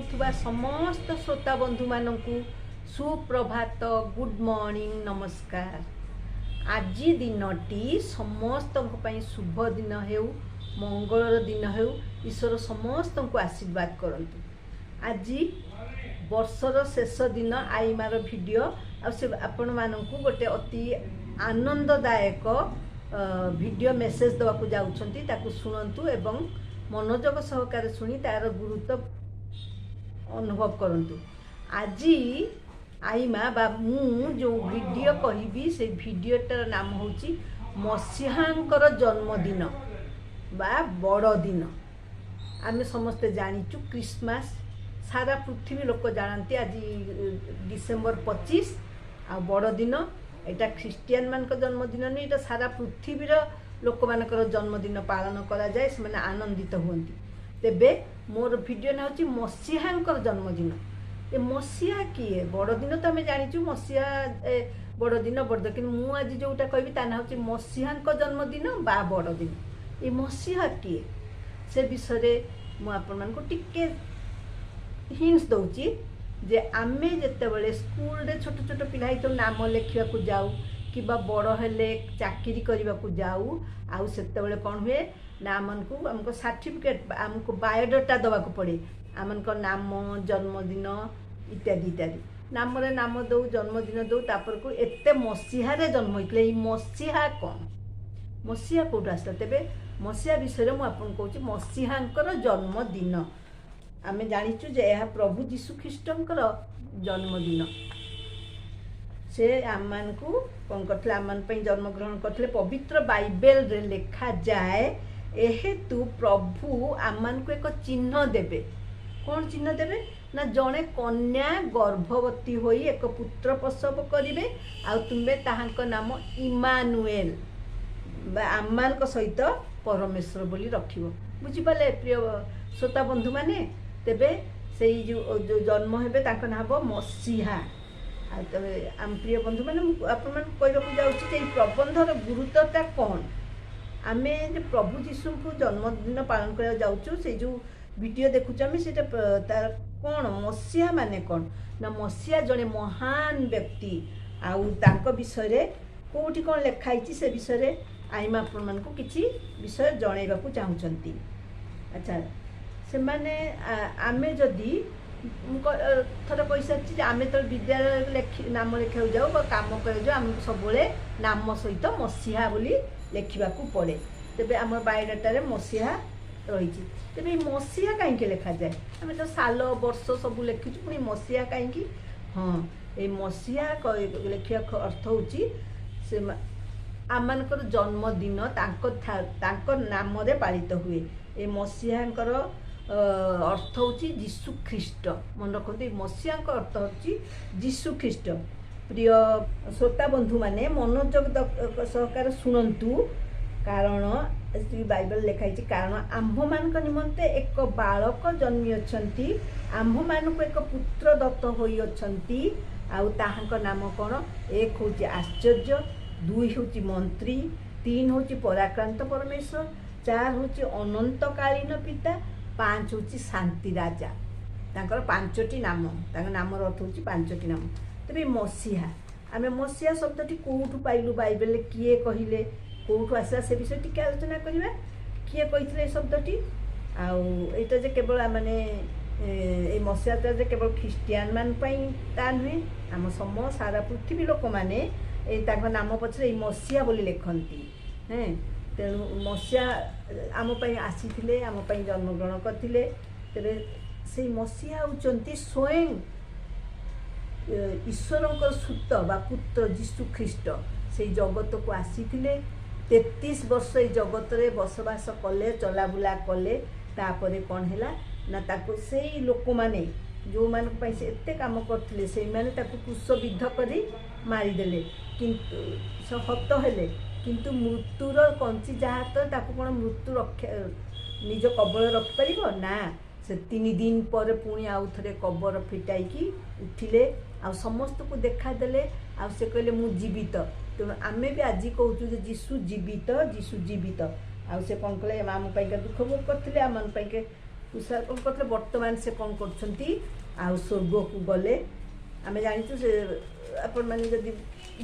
ଶୁଣୁଥିବା ସମସ୍ତ ଶ୍ରୋତା ବନ୍ଧୁମାନଙ୍କୁ ସୁପ୍ରଭାତ, ଗୁଡ୍ ମର୍ଣ୍ଣିଂ, ନମସ୍କାର। ଆଜି ଦିନଟି ସମସ୍ତଙ୍କ ପାଇଁ ଶୁଭ ଦିନ ହେଉ, ମଙ୍ଗଳର ଦିନ ହେଉ। ଈଶ୍ୱର ସମସ୍ତଙ୍କୁ ଆଶୀର୍ବାଦ କରନ୍ତୁ। ଆଜି ବର୍ଷର ଶେଷ ଦିନ ଆଇମାର ଭିଡ଼ିଓ, ଆଉ ସେ ଆପଣମାନଙ୍କୁ ଗୋଟେ ଅତି ଆନନ୍ଦଦାୟକ ଭିଡ଼ିଓ ମେସେଜ ଦେବାକୁ ଯାଉଛନ୍ତି। ତାକୁ ଶୁଣନ୍ତୁ ଏବଂ ମନୋଯୋଗ ସହକାରେ ଶୁଣି ତାର ଗୁରୁତ୍ୱ ଅନୁଭବ କରନ୍ତୁ। ଆଜି ଆଇମା ବା ମୁଁ ଯେଉଁ ଭିଡ଼ିଓ କହିବି, ସେ ଭିଡ଼ିଓଟାର ନାମ ହେଉଛି ମସିହାଙ୍କର ଜନ୍ମଦିନ ବା ବଡ଼ଦିନ। ଆମେ ସମସ୍ତେ ଜାଣିଛୁ କ୍ରିସମାସ, ସାରା ପୃଥିବୀ ଲୋକ ଜାଣନ୍ତି। ଆଜି ଡିସେମ୍ବର 25 ଆଉ ବଡ଼ଦିନ। ଏଇଟା ଖ୍ରୀଷ୍ଟିଆନମାନଙ୍କ ଜନ୍ମଦିନ ନୁହେଁ, ଏଇଟା ସାରା ପୃଥିବୀର ଲୋକମାନଙ୍କର ଜନ୍ମଦିନ ପାଳନ କରାଯାଏ, ସେମାନେ ଆନନ୍ଦିତ ହୁଅନ୍ତି। ତେବେ ମୋର ଭିଡ଼ିଓ ନାଁ ହେଉଛି ମସିହାଙ୍କର ଜନ୍ମଦିନ। ଏ ମସିହା କିଏ? ବଡ଼ଦିନ ତ ଆମେ ଜାଣିଛୁ, ମସିହା ବଡ଼ଦିନ ବଡ଼ଦିନ, କିନ୍ତୁ ମୁଁ ଆଜି ଯେଉଁଟା କହିବି ତା ନାଁ ହେଉଛି ମସିହାଙ୍କ ଜନ୍ମଦିନ ବା ବଡ଼ଦିନ। ଏ ମସିହା କିଏ, ସେ ବିଷୟରେ ମୁଁ ଆପଣମାନଙ୍କୁ ଟିକେ ହିଣ୍ଟସ୍ ଦେଉଛି ଯେ ଆମେ ଯେତେବେଳେ ସ୍କୁଲରେ ଛୋଟ ଛୋଟ ପିଲା ହେଇଥାଉ, ନାମ ଲେଖିବାକୁ ଯାଉ କିମ୍ବା ବଡ଼ ହେଲେ ଚାକିରି କରିବାକୁ ଯାଉ, ଆଉ ସେତେବେଳେ କ'ଣ ହୁଏ ନା ଆମକୁ ଆମକୁ ସାର୍ଟିଫିକେଟ୍, ଆମକୁ ବାୟୋଡାଟା ଦେବାକୁ ପଡ଼େ, ଆମଙ୍କ ନାମ, ଜନ୍ମଦିନ ଇତ୍ୟାଦି ଇତ୍ୟାଦି। ନାମରେ ନାମ ଦେଉ, ଜନ୍ମଦିନ ଦେଉ, ତାପରକୁ ଏତେ ମସିହାରେ ଜନ୍ମ ହେଇଥିଲେ। ଏଇ ମସିହା କ'ଣ, ମସିହା କେଉଁଠୁ ଆସିଲା? ତେବେ ମସିହା ବିଷୟରେ ମୁଁ ଆପଣଙ୍କୁ କହୁଛି। ମସିହାଙ୍କର ଜନ୍ମଦିନ ଆମେ ଜାଣିଛୁ ଯେ ଏହା ପ୍ରଭୁ ଯୀଶୁଖ୍ରୀଷ୍ଟଙ୍କର ଜନ୍ମଦିନ। ସେ ଆମମାନଙ୍କୁ କ'ଣ କରିଥିଲେ? ଆମମାନଙ୍କ ପାଇଁ ଜନ୍ମଗ୍ରହଣ କରିଥିଲେ। ପବିତ୍ର ବାଇବେଲରେ ଲେଖାଯାଏ, ଏହେତୁ ପ୍ରଭୁ ଆମମାନଙ୍କୁ ଏକ ଚିହ୍ନ ଦେବେ। କ'ଣ ଚିହ୍ନ ଦେବେ ନା, ଜଣେ କନ୍ୟା ଗର୍ଭବତୀ ହୋଇ ଏକ ପୁତ୍ର ପ୍ରସବ କରିବେ, ଆଉ ତୁମେ ତାହାଙ୍କ ନାମ ଇମାନୁଏଲ ବା ଆମମାନଙ୍କ ସହିତ ପରମେଶ୍ୱର ବୋଲି ରଖିବ। ବୁଝିପାରିଲେ ପ୍ରିୟ ଶ୍ରୋତା ବନ୍ଧୁମାନେ? ତେବେ ସେଇ ଯେଉଁ ଜନ୍ମ ହେବେ ତାଙ୍କ ନାଁ ହେବ ମସିହା। ଆଉ ତେବେ ଆମ ପ୍ରିୟ ବନ୍ଧୁମାନେ, ମୁଁ ଆପଣମାନଙ୍କୁ କହିବାକୁ ଯାଉଛି ଯେ ଏଇ ପ୍ରବନ୍ଧର ଗୁରୁତ୍ୱଟା କ'ଣ। ଆମେ ଯେ ପ୍ରଭୁ ଯୀଶୁଙ୍କୁ ଜନ୍ମଦିନ ପାଳନ କରିବାକୁ ଯାଉଛୁ, ସେଇ ଯେଉଁ ଭିଡ଼ିଓ ଦେଖୁଛୁ ଆମେ, ସେଇଟା ତାର କ'ଣ, ମସିହା ମାନେ କ'ଣ ନା, ମସିହା ଜଣେ ମହାନ ବ୍ୟକ୍ତି। ଆଉ ତାଙ୍କ ବିଷୟରେ କେଉଁଠି କ'ଣ ଲେଖା ହେଇଛି ସେ ବିଷୟରେ ଆଇମା ଆପଣମାନଙ୍କୁ କିଛି ବିଷୟ ଜଣାଇବାକୁ ଚାହୁଁଛନ୍ତି। ଆଚ୍ଛା, ସେମାନେ ଆମେ ଯଦି ମୁଁ ଥରେ କହିସାରିଛି ଯେ ଆମେ ଯେତେବେଳେ ବିଦ୍ୟାଳୟରେ ନାମ ଲେଖିବାକୁ ଯାଉ ବା କାମ କରିବାକୁ ଯାଉ, ଆମକୁ ସବୁବେଳେ ନାମ ସହିତ ମସିହା ବୋଲି ଲେଖିବାକୁ ପଡ଼େ। ତେବେ ଆମର ବାୟୋଡାଟାରେ ମସିହା ରହିଛି। ତେବେ ଏଇ ମସିହା କାହିଁକି ଲେଖାଯାଏ? ଆମେ ତ ସାଲ ବର୍ଷ ସବୁ ଲେଖୁଛୁ, ପୁଣି ମସିହା କାହିଁକି? ହଁ, ଏଇ ମସିହା ଲେଖିବା ଅର୍ଥ ହେଉଛି ସେ ଆମମାନଙ୍କର ଜନ୍ମଦିନ ତାଙ୍କ ନାମରେ ପାଳିତ ହୁଏ। ଏ ମସିହାଙ୍କର ଅର୍ଥ ହେଉଛି ଯୀଶୁ ଖ୍ରୀଷ୍ଟ। ମନେ ରଖନ୍ତୁ, ଏଇ ମସିହାଙ୍କ ଅର୍ଥ ହେଉଛି ଯୀଶୁ ଖ୍ରୀଷ୍ଟ। ପ୍ରିୟ ଶ୍ରୋତା ବନ୍ଧୁମାନେ, ମନୋଯୋଗ ସହକାରେ ଶୁଣନ୍ତୁ, କାରଣ ବାଇବେଲ ଲେଖା ହେଇଛି, କାରଣ ଆମ୍ଭମାନଙ୍କ ନିମନ୍ତେ ଏକ ବାଳକ ଜନ୍ମି ଅଛନ୍ତି, ଆମ୍ଭମାନଙ୍କୁ ଏକ ପୁତ୍ର ଦତ୍ତ ହୋଇଅଛନ୍ତି, ଆଉ ତାହାଙ୍କ ନାମ କ'ଣ? 1 ହେଉଛି ଆଶ୍ଚର୍ଯ୍ୟ, 2 ହେଉଛି ମନ୍ତ୍ରୀ, 3 ହେଉଛି ପରାକ୍ରାନ୍ତ ପରମେଶ୍ୱର, 4 ହେଉଛି ଅନନ୍ତକାଳୀନ ପିତା, 5 ହେଉଛି ଶାନ୍ତି ରାଜା। ତାଙ୍କର 5ଟି ନାମ, ତାଙ୍କ ନାମର ଅର୍ଥ ହେଉଛି 5ଟି ନାମ। ତେବେ ମସିହା, ଆମେ ମସିହା ଶବ୍ଦଟି କେଉଁଠୁ ପାଇଲୁ? ବାଇବେଲରେ କିଏ କହିଲେ, କେଉଁଠୁ ଆସିଲା, ସେ ବିଷୟରେ ଟିକେ ଆଲୋଚନା କରିବା। କିଏ କହିଥିଲେ ଏ ଶବ୍ଦଟି? ଆଉ ଏଇଟା ଯେ କେବଳ ମାନେ ଏଇ ମସିହାଟା ଯେ କେବଳ ଖ୍ରୀଷ୍ଟିଆନମାନଙ୍କ ପାଇଁ ତା ନୁହେଁ, ଆମ ସାରା ପୃଥିବୀ ଲୋକମାନେ ଏଇ ତାଙ୍କ ନାମ ପଛରେ ଏଇ ମସିହା ବୋଲି ଲେଖନ୍ତି। ତେଣୁ ମସିହା ଆମ ପାଇଁ ଆସିଥିଲେ, ଆମ ପାଇଁ ଜନ୍ମଗ୍ରହଣ କରିଥିଲେ। ତେବେ ସେଇ ମସିହା ହେଉଛନ୍ତି ସ୍ୱୟଂ ଈଶ୍ୱରଙ୍କର ସୁତ ବା ପୁତ୍ର ଯୀଶୁ ଖ୍ରୀଷ୍ଟ। ସେଇ ଜଗତକୁ ଆସିଥିଲେ, 33 ବର୍ଷ ଏଇ ଜଗତରେ ବସବାସ କଲେ, ଚଲାବୁଲା କଲେ। ତାପରେ କ'ଣ ହେଲା ନା, ତାକୁ ସେଇ ଲୋକମାନେ ଯେଉଁମାନଙ୍କ ପାଇଁ ସେ ଏତେ କାମ କରୁଥିଲେ, ସେଇମାନେ ତାକୁ କ୍ରୁଶବିଦ୍ଧ କରି ମାରିଦେଲେ। କିନ୍ତୁ ସେ ହତ ହେଲେ, କିନ୍ତୁ ମୃତ୍ୟୁର କଞ୍ଚି ଯାହା ତ ତାକୁ କ'ଣ ମୃତ୍ୟୁ ରକ୍ଷା ନିଜ କବଳରେ ରଖିପାରିବ ନା? ସେ 3 ଦିନ ପରେ ପୁଣି ଆଉ ଥରେ କବର ଫିଟାଇକି ଉଠିଲେ, ଆଉ ସମସ୍ତଙ୍କୁ ଦେଖାଦେଲେ, ଆଉ ସେ କହିଲେ ମୁଁ ଜୀବିତ। ତେଣୁ ଆମେ ବି ଆଜି କହୁଛୁ ଯେ ଯୀଶୁ ଜୀବିତ, ଯୀଶୁ ଜୀବିତ। ଆଉ ସେ କ'ଣ କଲେ, ଆମ ପାଇଁକା ଦୁଃଖ ଭୋଗ କରିଥିଲେ, ଆମମାନଙ୍କ ପାଇଁକା କ୍ରୁଶାରୋପଣ କରିଥିଲେ। ବର୍ତ୍ତମାନ ସେ କ'ଣ କରୁଛନ୍ତି? ଆଉ ସ୍ୱର୍ଗକୁ ଗଲେ। ଆମେ ଜାଣିଛୁ, ସେ ଆପଣମାନେ ଯଦି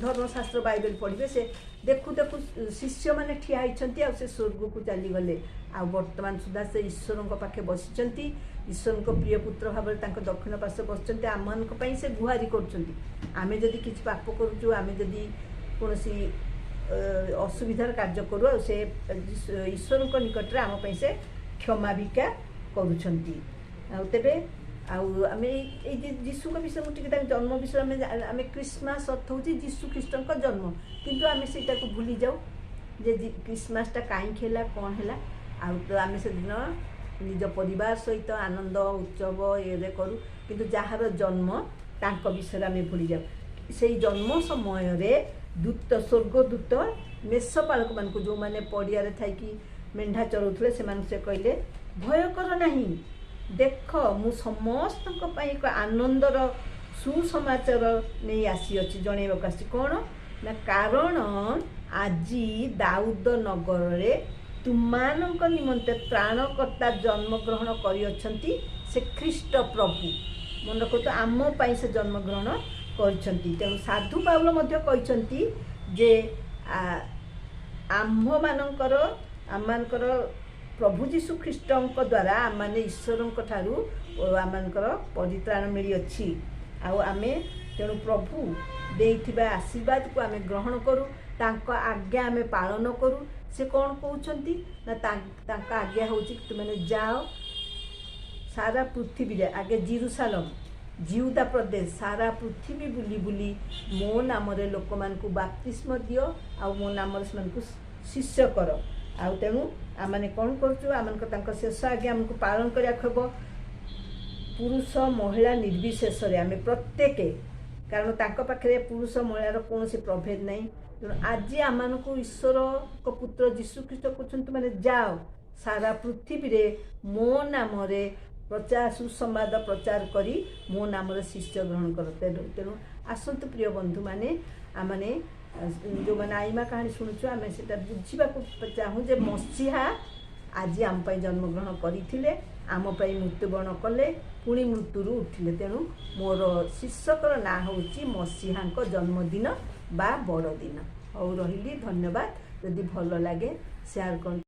ଧର୍ମଶାସ୍ତ୍ର ବାଇବେଲ ପଢ଼ିବେ, ସେ ଦେଖୁ ଦେଖୁ ଶିଷ୍ୟମାନେ ଠିଆ ହେଇଛନ୍ତି ଆଉ ସେ ସ୍ୱର୍ଗକୁ ଚାଲିଗଲେ। ଆଉ ବର୍ତ୍ତମାନ ସୁଦ୍ଧା ସେ ଈଶ୍ୱରଙ୍କ ପାଖେ ବସିଛନ୍ତି। ଈଶ୍ୱରଙ୍କ ପ୍ରିୟ ପୁତ୍ର ଭାବରେ ତାଙ୍କ ଦକ୍ଷିଣ ପାର୍ଶ୍ୱରେ ବସିଛନ୍ତି। ଆମମାନଙ୍କ ପାଇଁ ସେ ଗୁହାରି କରୁଛନ୍ତି। ଆମେ ଯଦି କିଛି ପାପ କରୁଛୁ, ଆମେ ଯଦି କୌଣସି ଅସୁବିଧାର କାର୍ଯ୍ୟ କରୁ, ଆଉ ସେ ଈଶ୍ୱରଙ୍କ ନିକଟରେ ଆମ ପାଇଁ ସେ କ୍ଷମା ଭିକ୍ଷା କରୁଛନ୍ତି। ଆଉ ତେବେ ଆଉ ଆମେ ଏଇ ଯେ ଯୀଶୁଙ୍କ ବିଷୟରେ ମୁଁ ଟିକେ, ତାଙ୍କ ଜନ୍ମ ବିଷୟରେ ଆମେ ଖ୍ରୀଷ୍ଟମାସ ଅର୍ଥ ହେଉଛି ଯୀଶୁ ଖ୍ରୀଷ୍ଟଙ୍କ ଜନ୍ମ। କିନ୍ତୁ ଆମେ ସେଇଟାକୁ ଭୁଲି ଯାଉ ଯେ ଖ୍ରୀଷ୍ଟମାସଟା କାହିଁକି ହେଲା, କ'ଣ ହେଲା। ଆଉ ତ ଆମେ ସେଦିନ ନିଜ ପରିବାର ସହିତ ଆନନ୍ଦ ଉତ୍ସବ ଇଏରେ କରୁ, କିନ୍ତୁ ଯାହାର ଜନ୍ମ ତାଙ୍କ ବିଷୟରେ ଆମେ ଭୁଲି ଯାଉ। ସେଇ ଜନ୍ମ ସମୟରେ ଦୂତ, ସ୍ୱର୍ଗଦୂତ ମେଷପାଳକମାନଙ୍କୁ, ଯେଉଁମାନେ ପଡ଼ିଆରେ ଥାଇକି ମେଣ୍ଢା ଚରାଉଥିଲେ, ସେମାନଙ୍କୁ ସେ କହିଲେ, "ଭୟ କର ନାହିଁ। ଦେଖ, ମୁଁ ସମସ୍ତଙ୍କ ପାଇଁ ଏକ ଆନନ୍ଦର ସୁସମାଚାର ନେଇ ଆସିଅଛି, ଜଣେଇବାକୁ ଆସିଛି।" କ'ଣ ନା, "କାରଣ ଆଜି ଦାଉଦ ନଗରରେ ତୁମମାନଙ୍କ ନିମନ୍ତେ ତ୍ରାଣକର୍ତ୍ତା ଜନ୍ମଗ୍ରହଣ କରିଅଛନ୍ତି, ସେ ଖ୍ରୀଷ୍ଟ ପ୍ରଭୁ।" ମନେ ରଖନ୍ତୁ, ଆମ ପାଇଁ ସେ ଜନ୍ମଗ୍ରହଣ କରିଛନ୍ତି। ତେଣୁ ସାଧୁ ପାଉଲ ମଧ୍ୟ କହିଛନ୍ତି ଯେ ଆମ୍ଭମାନଙ୍କର ପ୍ରଭୁ ଯୀଶୁ ଖ୍ରୀଷ୍ଟଙ୍କ ଦ୍ୱାରା ଆମମାନେ ଈଶ୍ୱରଙ୍କ ଠାରୁ ଆମମାନଙ୍କର ପରିତ୍ରାଣ ମିଳିଅଛି। ଆଉ ଆମେ ତେଣୁ ପ୍ରଭୁ ଦେଇଥିବା ଆଶୀର୍ବାଦକୁ ଆମେ ଗ୍ରହଣ କରୁ, ତାଙ୍କ ଆଜ୍ଞା ଆମେ ପାଳନ କରୁ। ସେ କ'ଣ କହୁଛନ୍ତି ନା, ତାଙ୍କ ଆଜ୍ଞା ହେଉଛି, ତୁମେ ଯାଅ ସାରା ପୃଥିବୀରେ, ଆଗେ ଜିରୁସାଲମ, ଜିଉଦା ପ୍ରଦେଶ, ସାରା ପୃଥିବୀ ବୁଲି ବୁଲି ମୋ ନାମରେ ଲୋକମାନଙ୍କୁ ବାପ୍ତିସ୍ମ ଦିଅ ଆଉ ମୋ ନାମରେ ସେମାନଙ୍କୁ ଶିଷ୍ୟ କର। ଆଉ ତେଣୁ ଆମମାନେ କ'ଣ କରୁଛୁ? ଆମମାନଙ୍କ ତାଙ୍କ ଶେଷ ଆଜ୍ଞା ଆମକୁ ପାଳନ କରିବାକୁ ହେବ, ପୁରୁଷ ମହିଳା ନିର୍ବିଶେଷରେ ଆମେ ପ୍ରତ୍ୟେକ, କାରଣ ତାଙ୍କ ପାଖରେ ପୁରୁଷ ମହିଳାର କୌଣସି ପ୍ରଭେଦ ନାହିଁ। ତେଣୁ ଆଜି ଆମମାନଙ୍କୁ ଈଶ୍ୱରଙ୍କ ପୁତ୍ର ଯୀଶୁଖ୍ରୀଷ୍ଟ କହୁଛନ୍ତି, ମାନେ ଯାଅ ସାରା ପୃଥିବୀରେ ମୋ ନାମରେ ପ୍ରଚାର, ସୁସମ୍ବାଦ ପ୍ରଚାର କରି ମୋ ନାମରେ ଶିଷ୍ୟ ଗ୍ରହଣ କର। ତେଣୁ ଆସନ୍ତୁ ପ୍ରିୟ ବନ୍ଧୁମାନେ, ଆମମାନେ ଯେଉଁମାନେ ଆଇମା କାହାଣୀ ଶୁଣୁଛୁ, ଆମେ ସେଇଟା ବୁଝିବାକୁ ଚାହୁଁ ଯେ ମସିହା ଆଜି ଆମ ପାଇଁ ଜନ୍ମଗ୍ରହଣ କରିଥିଲେ, ଆମ ପାଇଁ ମୃତ୍ୟୁବରଣ କଲେ, ପୁଣି ମୃତ୍ୟୁରୁ ଉଠିଲେ। ତେଣୁ ମୋର ଶୀର୍ଷକର ନାଁ ହେଉଛି ମସିହାଙ୍କ ଜନ୍ମଦିନ ବା ବଡ଼ଦିନ। ହଉ, ରହିଲି, ଧନ୍ୟବାଦ। ଯଦି ଭଲ ଲାଗେ ସେୟାର କରନ୍ତୁ।